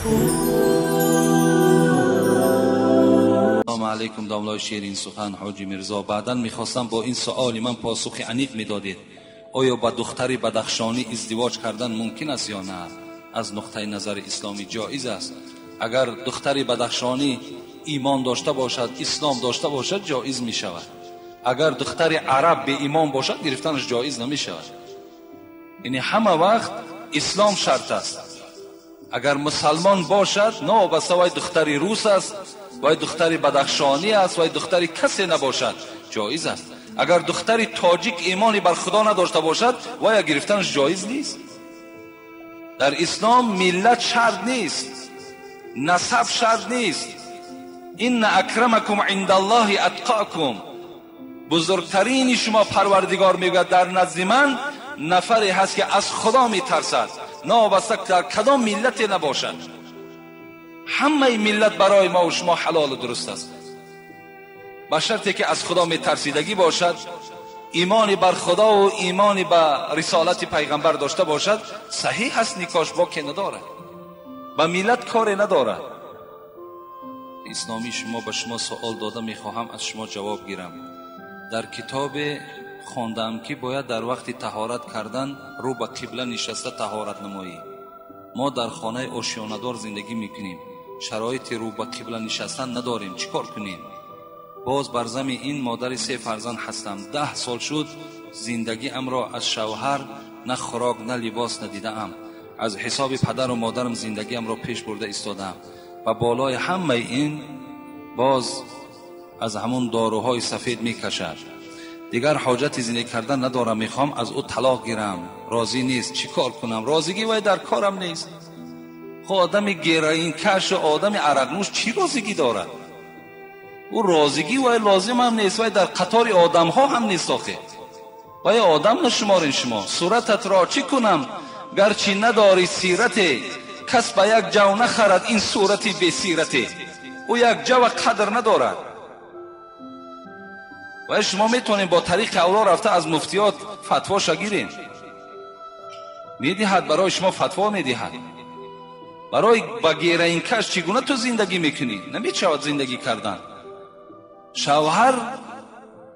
Салом алейкум, домлаи ширин сухан Ҳоҷи Мирзо. Баъдан мехостам бо ин суоли ман посухи аниқ медодед. Оё ба духтари бадахшонӣ издивоҷ кардан мумкин аст ё на? Аз нуқтаи назари исломӣ ҷоиз аст. Агар духтари бадахшонӣ имон дошта бошад, ислом дошта бошад, ҷоиз мешавад. Агар духтари араб беимон бошад, гирифтанаш ҷоиз намешавад. Яъне ҳама вақт ислом шарт аст. Агар мусалмон бошад, новобаста вай духтари рус аст, вай духтари бадахшонӣ аст, вай духтари касе набошад, ҷоиз аст. Агар духтари тоҷик имони бар худо надошта бошад, вая гирифтанаш ҷоиз нест. Дар ислом миллат шарт нест, насаб шарт нест. Инна акрамакум индаллоҳи атқокум. Бузургтарини шумо парвардигор мегӯяд дар назди ман нафаре ҳаст ки аз худо метарсад, новобаста дар кадом миллате набошад. Ҳамаи миллат барои мо ва шумо ҳалолу дуруст аст, ба шарте ки аз худо метарсидагӣ бошад, имони бар худо ва имони ба рисолати пайғамбар дошта бошад, саҳиҳ аст никош, боке надорад, ба миллат коре надорад. Исломии шумо ба шумо суол дода мехоҳам аз шумо ҷавоб гирам. Дар китобе хондам ки бояд дар вақти таҳорат кардан рӯ ба қибла нишаста таҳорат намоӣ. Мо дар хонаи ошёнадор зиндагӣ мекунем, шароити рӯ ба қибла нишастан надорем, чӣ кор кунем? Боз бар зами ин модари се фарзанд ҳастам. 10 сол шуд зиндагиамро аз шавҳар на хӯрок на либос надидаам. Аз ҳисоби падару модарам зиндагиамро пеш бурда истодаам ва болои ҳамаи ин боз аз ҳамон доруҳои сафед мекашад. Дигар ҳоҷати зиндагӣ кардан надорам, мехоҳам аз ӯ талоқ гирам, розӣ нест, чӣ кор кунам? Розигӣ вай дар корам нест. Хо одами героинкашу одами арақнӯш чӣ розигӣ дорад? Ӯ розигӣ вай лозимам нест, вай дар қатори одамҳо ҳам нест. Охе вай одам нашуморин шумо. Сурататро чӣ кунам гарчи надорӣ сирате, кас ба як ҷав нахарад ин сурати бесирате. Ӯ як ҷава қадр надорад. Вай шумо метавонед бо тариқи авло рафта аз муфтиёт фатвоша гирен. Медиҳад барои шумо фатво медиҳад. Барои ба героинкаш чӣ гуна ту зиндагӣ мекунӣ? Намешавад зиндагӣ кардан. Шавҳар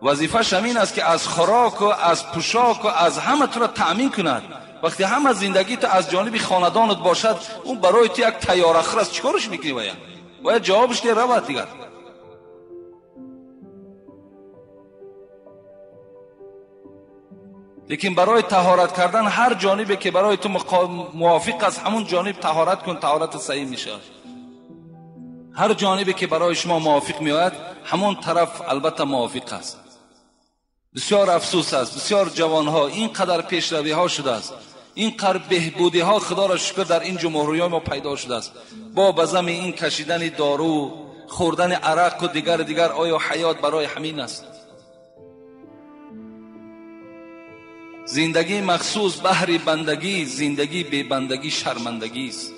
вазифааш ҳамин аст ки аз хӯроку аз пӯшоку аз ҳама туро таъмин кунад. Вақте ҳама зиндагӣ ту аз ҷониби хонадонат бошад, ӯ барои ту як тайёрахӯр аст. Чӣ кораш мекунӣ? Вая бояд ҷавобаш де равад дигар. Лекин барои таҳорат кардан ҳар ҷонибе ки барои ту мувофиқ аст, ҳамон ҷониб таҳорат кун, таҳорат саҳиҳ мешавад. Ҳар ҷонибе ки барои шумо мувофиқ меояд, ҳамон тараф албатта мувофиқ аст. Бисёр афсӯс аст, бисёр ҷавонҳо ин қадар пешравиҳо шудааст, ин қадар беҳбудиҳо худоро шукр дар ин ҷумҳуриҳои мо пайдо шудааст. Бо ба зами ин кашидани дору, хӯрдани арақ дигар дигар, оё ҳаёт барои ҳамин аст? Зиндагии махсус баҳри бандагӣ, зиндагӣ бебандагӣ шармандагӣ аст.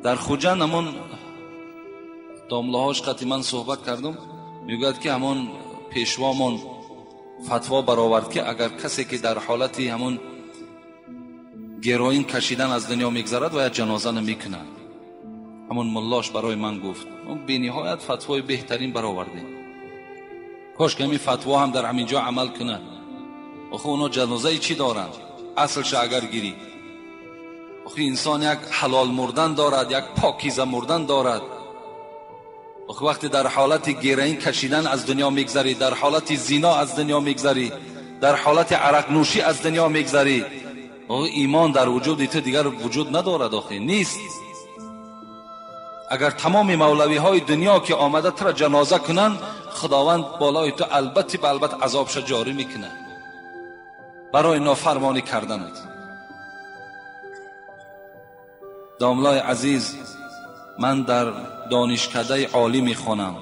Дар Хуҷанд ҳамон домлаҳош қати ман суҳбат кардам, мегӯяд ки ҳамон пешвомон фатво баровард ки агар касе ки дар ҳолати ҳамон героин кашидан аз дунё мегзарад, вая ҷаноза намекунад. Ҳамон муллош барои ман гуфт. Бениҳоят фатвои беҳтарин баровардем. Кош ки ҳамин фатво ҳам дар ҳамин ҷо амал кунад. Охи оно ҷанозаи чӣ доранд? Аслша агар гирӣ, охи инсон як ҳалол мурдан дорад, як покиза мурдан дорад. Охи вақте дар ҳолати героин кашидан аз дунё мегзарӣ, дар ҳолати зино аз дунё мегзарӣ, дар ҳолати арақнӯшӣ аз дунё мегзарӣ, охи имон дар вуҷуди ту дигар вуҷуд надорад, охи нест. Агар тамоми мавлавиҳои дунё ки омада туро ҷаноза кунанд, худованд болои ту албатта ба албатта азобша ҷорӣ мекунад барои нофармонӣ карданат. Домлаи азиз, ман дар донишкадаи олӣ мехонам.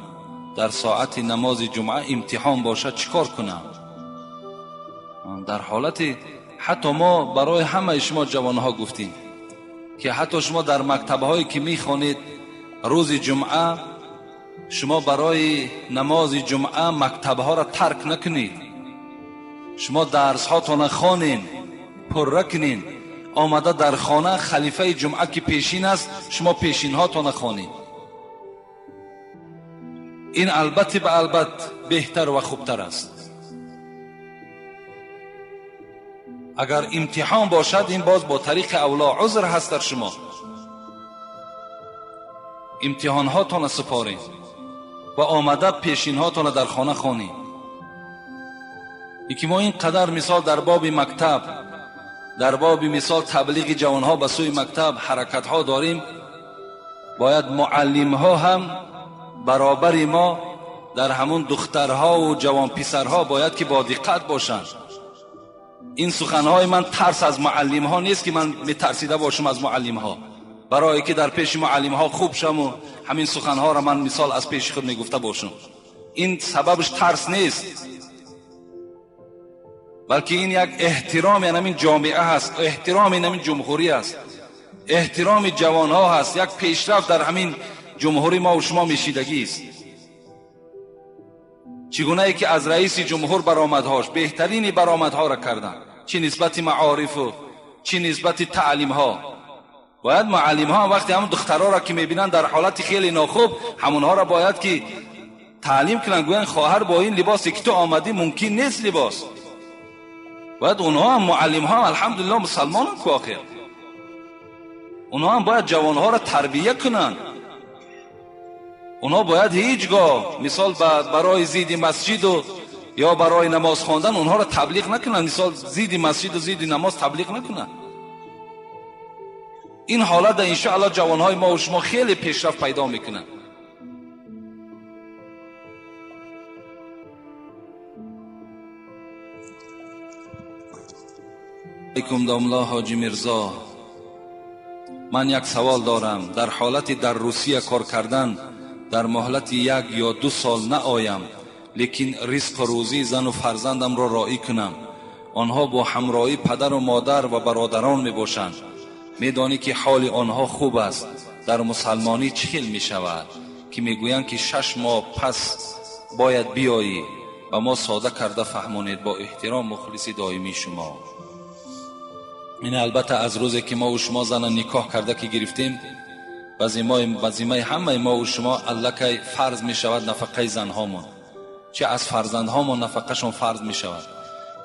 Дар соати намози ҷумъа имтиҳон бошад, чӣ кор кунам? Дар ҳолати ҳатто мо барои ҳамаи шумо ҷавонҳо гуфтем ки ҳатто шумо дар мактабҳое ки мехонед, рӯзи ҷумъа шумо барои намози ҷумъа мактабҳоро тарк накунед. Шумо дарсҳотона хонен, пурра кунен, омада дар хона халифаи ҷумъа ки пешин аст, шумо пешинҳотона хонед. Ин албатта ба албат беҳтар ва хубтар аст. Агар имтиҳон бошад, ин боз бо тариқи авло узр ҳаст дар шумо. Имтиҳонҳотона супоред ва омада пешинҳотона дар хона хонед. Ки мо ин қадар мисол дар боби мактаб, дар боби мисол таблиғи ҷавонҳо ба сӯи мактаб ҳаракатҳо дорем, бояд муаллимҳо ҳам баробари мо дар ҳамун духтарҳо ва ҷавонписарҳо бояд ки бо диққат бошанд. Ин суханҳои ман тарс аз муаллимҳо нест ки ман метарсида бошам аз муаллимҳо, барои ки дар пеши муаллимҳо хуб шаму ҳамин суханҳоро ман мисол аз пеши худ мегуфта бошам. Ин сабабаш тарс нест, балки ин як эҳтироми ҳамин ҷомеа ҳаст, эҳтироми ҳамин ҷумҳурӣ аст, эҳтироми ҷавонҳо ҳаст, як пешрафт дар ҳамин ҷумҳурӣ мо ва шумо мешидагӣ аст. Чигунае ки аз раиси ҷумҳур баромадҳош беҳтарини баромадҳоро карданд, чӣ нисбати маорифу чӣ нисбати таълимҳо. Бояд муаллимҳо вақте ҳамон духтарҳоро ки мебинанд дар ҳолати хеле нохуб, ҳамонҳоро бояд ки таълим кунанд, гӯянд хоҳар бо ин либосе ки ту омадӣ мумкин нест либос. Бояд онҳо ҳам муаллимҳо алҳамдулиллоҳ мусалмонанд ку охир, онҳо ҳам бояд ҷавонҳоро тарбия кунанд. Онҳо бояд ҳеҷ гоҳ мисол барои зидди масҷиду ё барои намоз хондан онҳоро таблиғ накунанд, мисол зидди масҷиду зидди намоз таблиғ накунанд. Ин ҳолат иншоаллоҳ ҷавонҳои мо ва шумо хеле пешрафт пайдо мекунанд. Алайкум домла ҳоҷи Мирзо, ман як савол дорам. Дар ҳолати дар Русия кор кардан дар муҳлати 1 ё 2 сол наоям, лекин ризқу рӯзии зану фарзандамро роӣ кунам. Онҳо бо ҳамроҳии падару модар ва бародарон мебошанд. Медонӣ ки ҳоли онҳо хуб аст. Дар мусалмонӣ чӣ хел мешавад ки мегӯянд ки 6 моҳ пас бояд биёӣ? Ба мо сода карда фаҳмонед. Бо эҳтиром, мухлиси доимии шумо. Ин албатта аз рӯзе ки мо ва шумо зана никоҳ карда ки гирифтем, ба зиммаи ҳамаи мо ва шумо аллакай фарз мешавад нафақаи занҳомон, чӣ аз фарзандҳомон нафақашон фарз мешавад.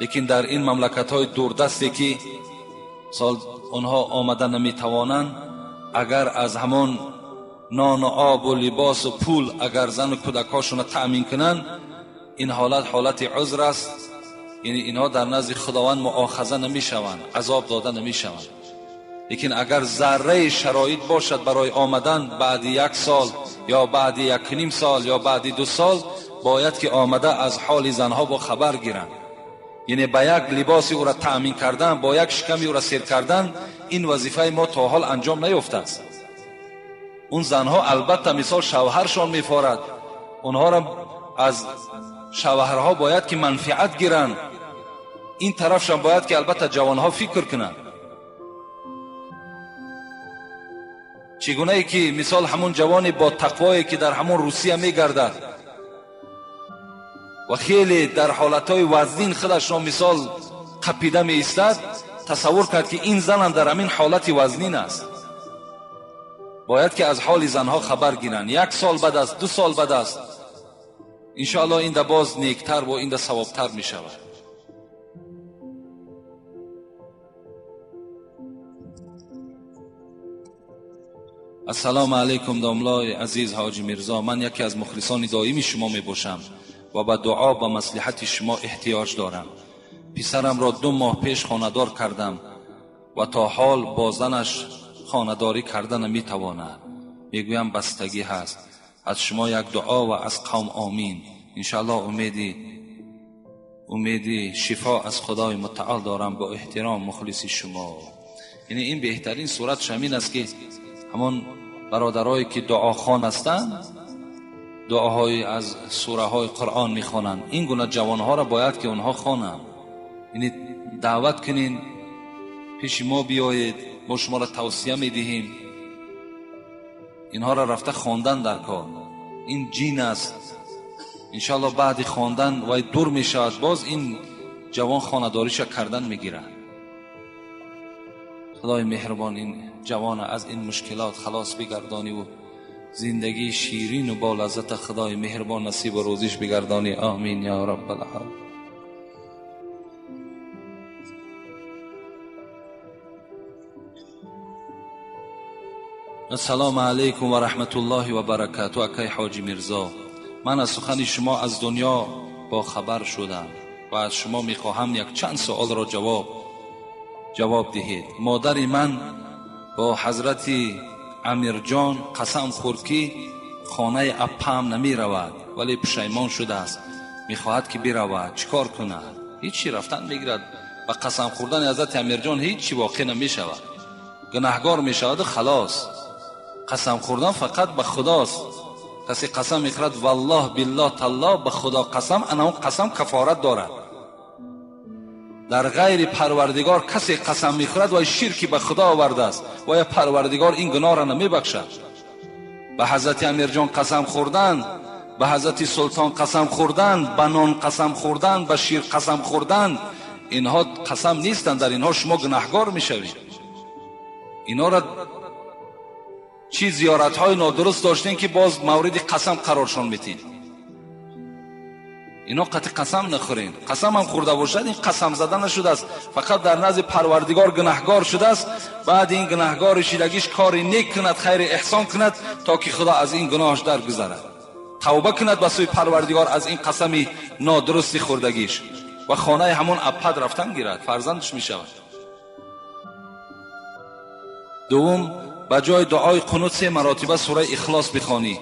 Лекин дар ин мамлакатҳои дурдасте ки сол онҳо омада наметавонанд, агар аз ҳамон нону обу либосу пул агар зану кӯдакҳошонро таъмин кунанд, ин ҳолат ҳолати узр аст. Яъне инҳо дар назди Худованд муохаза намешаванд, азоб дода намешаванд. Лекин агар зарраи шароит бошад барои омадан баъди 1 сол ё баъди 1.5 сол ё баъди 2 сол, бояд ки омада аз ҳоли занҳо бо хабар гиранд. Яъне ба як либоси ӯро таъмин кардан, бо як шиками ӯро сер кардан, ин вазифаи мо то ҳол анҷом наёфтааст. Он занҳо албатта мисол шавҳаршон мефорад, онҳоро аз шавҳарҳо бояд ки манфиат гиранд. Ин тарафшон бояд ки албатта ҷавонҳо фикр кунанд. Чигунае ки мисол ҳамон ҷавоне бо тақвое ки дар ҳамон Русия мегардад ва хеле дар ҳолатҳои вазнин худашро мисол қапида меистад, тасаввур кард ки ин занам дар ҳамин ҳолати вазнин аст. Бояд ки аз ҳоли занҳо хабар гиранд. 1 сол баъд аст, 2 сол баъд аст, иншоаллоҳ инда боз нектар ва инда савобтар мешавад. Ассалому алайкум домлои азиз ҳоҷи Мирзо, ман яке аз мухлисони доими шумо мебошам ва ба дуо ба маслиҳати шумо эҳтиёҷ дорам. Писарамро 2 моҳ пеш хонадор кардам ва то ҳол бо занаш хонадорӣ карда наметавонад. Мегӯям бастагӣ ҳаст. Аз шумо як дуо ва аз қавм омин. Иншоаллоҳ умеди шифо аз Худои мутаол дорам. Бо эҳтиром, мухлиси шумо. Яъне ин беҳтарин суратш ҳамин аст ки ҳамон бародарое ки дуохон ҳастанд, дуоҳои аз сураҳои Қуръон мехонанд, ин гуна ҷавонҳоро бояд ки онҳо хонанд. Яъне даъват кунин, пеши мо биёед, мо шуморо тавсия медиҳем. Инҳоро рафта хондан дар кор. Ин ҷин аст. Иншоаллоҳ баъди хондан вай дур мешавад. Боз ин ҷавон хонадориша кардан мегирад. Худои меҳрубон ин ҷавона аз ин мушкилот халос бигардонӣ ва зиндагии ширин ва бо лаззат худои меҳрубон насиб ва рӯзиш бигардонӣ. Амин ё раббал оламин. Ассалому алайкум ва раҳматуллоҳи ва баракатуҳ. Акай Ҳоҷи Мирзо, ман аз сухани шумо аз дунё бохабар шудам ва аз шумо мехоҳам як чанд суолро ҷавоб диҳед. Модари ман бо ҳазрати Амирҷон қасам хӯрд, ки хонаи аппам намеравад, вале пушаймон шудааст, мехоҳад ки биравад. Чӣ кор кунад? Ҳичи рафтан мегирад. Ба қасам хӯрдани ҳазрати Амирҷон ҳичи воқеъ намешавад, гунаҳгор мешаваду халос. Қасам хӯрдан фақат ба худост. Касе қасам мехӯрад валлоҳ биллоҳ таллоҳ, ба худо қасам, ана он қасам кафорат дорад. Дар ғайри парвардигор касе қасам мехӯрад вай ширки ба худо овардааст, вая парвардигор ин гуноҳро намебахшад. Ба ҳазрати Амирҷон қасам хӯрдан, ба ҳазрати Султон қасам хӯрдан, ба нон қасам хӯрдан, ба шир қасам хӯрдан, инҳо қасам нестанд. Дар инҳо шумо гунаҳгор мешавед. Инҳоро чӣ зиёратҳои нодуруст доштем, ки боз мавриди қасам қароршон метид. Ино қатъи қасам нахӯрен. Қасам ҳам хӯрда бошад, ин қасам зада нашудааст, фақат дар назди парвардигор гунаҳгор шудааст. Баъд ин гунаҳгори шидагиш кори нек кунад, хайри эҳсон кунад, то ки худо аз ин гуноҳаш даргузарад. Тавба кунад ба сӯи парвардигор аз ин қасами нодурусти хӯрдагиш ва хонаи ҳамон аппад рафтан гирад, фарзандаш мешавад. Дуввум, ба ҷои дуои қунут 3 маротиба сураи Ихлос бихонӣ.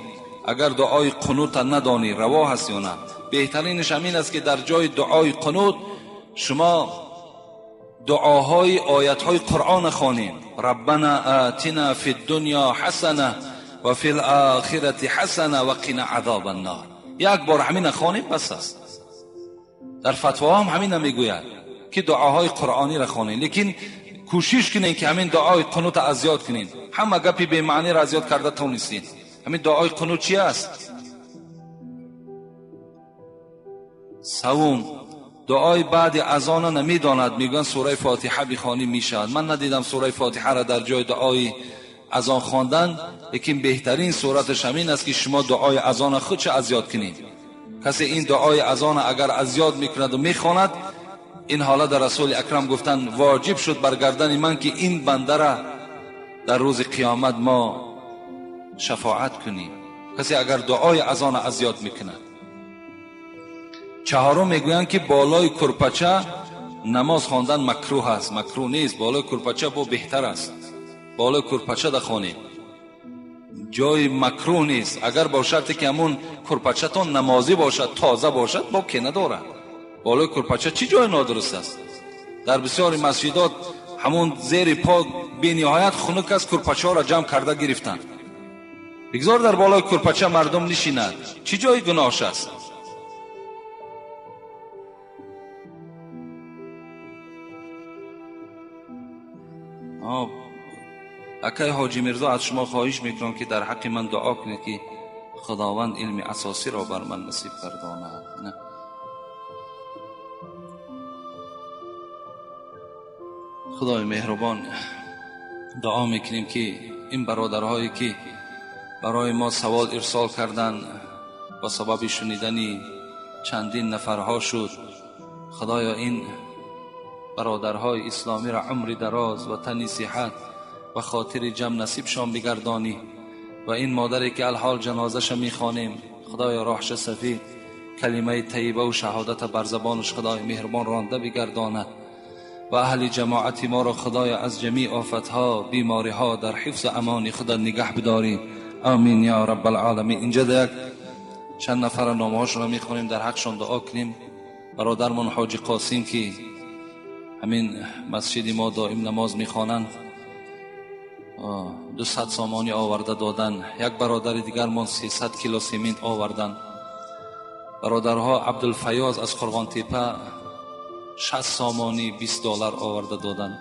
Агар дуои қунута надонӣ, раво ҳаст ё на? Беҳтаринаш ҳамин аст, ки дар ҷои дуои қунут шумо дуоҳои оятҳои Қуръон хонед. Раббана атина фи ддунё ҳасана ва фи лохирати ҳасана ва қина азобан нор. Як бор ҳамина хонед, бас аст. Дар фатвоҳо ҳам ҳамина мегӯяд, ки дуоҳои қуръониро хонед, лекин кӯшиш кунед, ки ҳамин дуои қунута аз ёд кунед. Ҳама гапи бемаъниро аз ёд карда тонистед. Ҳамин дуои қунут чи аст? Севум, дуои баъди азона намедонад, мегӯянд сураи Фотиҳа бихонӣ мешавад. Ман надидам сураи Фотиҳаро дар ҷои дуои азон хондан, лекин беҳтарин сураташ ҳамин аст, ки шумо дуои азона худша аз ёд кунед. Касе ин дуои азона агар аз ёд мекунаду мехонад, ин ҳолат дар Расули Акрам гуфтанд воҷиб шуд бар гардани ман, ки ин бандара дар рӯзи қиёмат мо шафоат кунем. Касе агар дуои азона аз ёд мекунад. Чаҳорум, мегӯянд, ки болои курпача намоз хондан макрӯҳ аст. Макрӯҳ нест, болои курпача бо беҳтар аст. Болои курпача дахонед, ҷои макрӯҳ нест. Агар бо шарте ки ҳамун курпачатон намозӣ бошад, тоза бошад, боке надорад. Болои курпача чӣ ҷои нодуруст аст? Дар бисёри масҷидот ҳамун зери по бениҳоят хунук аст, курпачаҳоро ҷамъ карда гирифтанд. Бигзор дар болои курпача мардум нишинад, чӣ ҷои гуноҳш аст? Акай Ҳоҷи Мирзо, аз шумо хоҳиш мекунам, ки дар ҳаққи ман дуо кунед, ки худованд илми асосиро бар ман насиб гардонад. Худои меҳрубон, дуо мекунем, ки ин бародарҳое ки барои мо савол ирсол карданд ба сабаби шунидани чандин нафарҳо шуд, худоё ин бародарҳои исломиро умри дароз ва тани сиҳат ва хотири ҷамъ насибшон бигардонӣ ва ин модаре ки алҳол ҷанозаша мехонем, худоё роҳша сафид, калимаи таиба ва шаҳодата бар забонаш худои меҳрубон ронда бигардонад ва аҳли ҷамоати моро худоё аз ҷамеи офатҳо, бемориҳо дар ҳифзу амони худат нигаҳ бидорӣ. Амин ё раббал оламин. Инҷа як чанд нафара номҳошонро мехонем, дар ҳақшон дуо кунем. Бародармон Ҳоҷи Қосим, ки ҳамин масҷиди мо доим намоз мехонанд, 200 сомонӣ оварда доданд. Як бародари дигармон 300 кило семент оварданд. Бародарҳо Абдулфаёз аз Қурғонтепа 60 сомонӣ 20 доллар оварда доданд.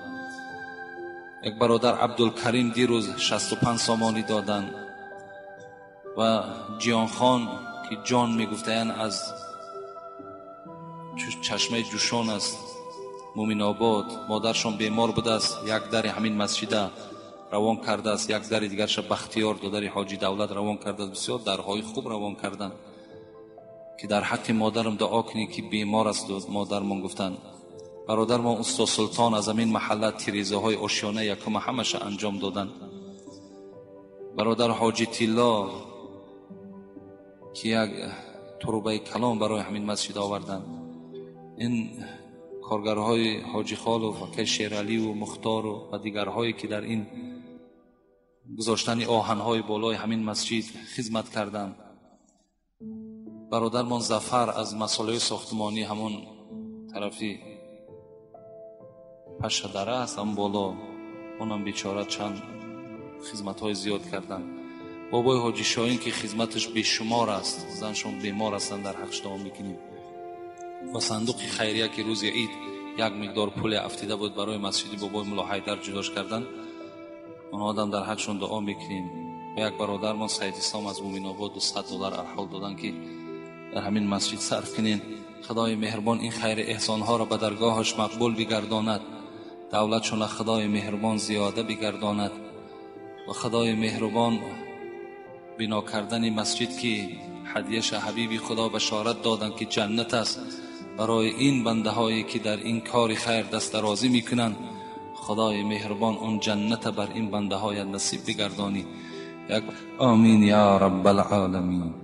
Як бародар Абдулкарим дирӯз 65 сомонӣ доданд. Ва Ҷиёнхон, ки ҷон мегуфтаянд, аз Чашмаи Ҷӯшон аст, Мӯминобод. Модаршон бемор будааст, як дари ҳамин масҷида равон кардааст, як дари дигарша Бахтиёр додари Ҳоҷи Давлат равон кардааст. Бисёр дарҳои хуб равон карданд, ки дар ҳаққи модарам дуо кунед, ки бемор аст. Модармон гуфтанд. Бародармон устод Султон аз ҳамин маҳалла тирезаҳои ошёна якума ҳамаша анҷом доданд. Бародар Ҳоҷи Тилло, ки як турбаи калон барои ҳамин масҷид оварданд. Ин коргарҳои Ҳоҷи Холов, акай Шераливу Мухтору ва дигарҳое, ки дар ин гузоштани оҳанҳои болои ҳамин масҷид хизмат карданд. Бародармон Зафар аз масолаи сохтмонӣ, ҳамон тарафи Пашадара аст, ҳам боло, онам бечора чанд хизматҳои зиёд карданд. Бобои Ҳоҷи Шоҳин, ки хизматаш бешумор аст, заншон бемор ҳастанд, дар ҳақш дуо мекунем. Ва сандуқи хайрия, ки рӯзи ид як миқдор пуле афтида буд, барои масҷиди бобои Мулло Ҳайдар ҷудош карданд, онҳо одам дар ҳақшон дуо мекунем. Ва як бародармон Саид Ислом аз Мӯминобод $200 арҳол доданд, ки дар ҳамин масҷид сарф кунед. Худои меҳрубон ин хайри эҳсонҳоро ба даргоҳаш мақбул бигардонад, давлатшона Худои меҳрубон зиёда бигардонад. Ва Худои меҳрубон бино кардани масҷид, ки ҳадияша ҳабиби Худо башорат доданд, ки ҷаннат аст, барои ин бандаҳое, ки дар ин кори хайр дастдарозӣ мекунанд, Худои меҳрубон он ҷанната бар ин бандаҳоят насиб бигардонӣ. Як омин ё раббал оламин.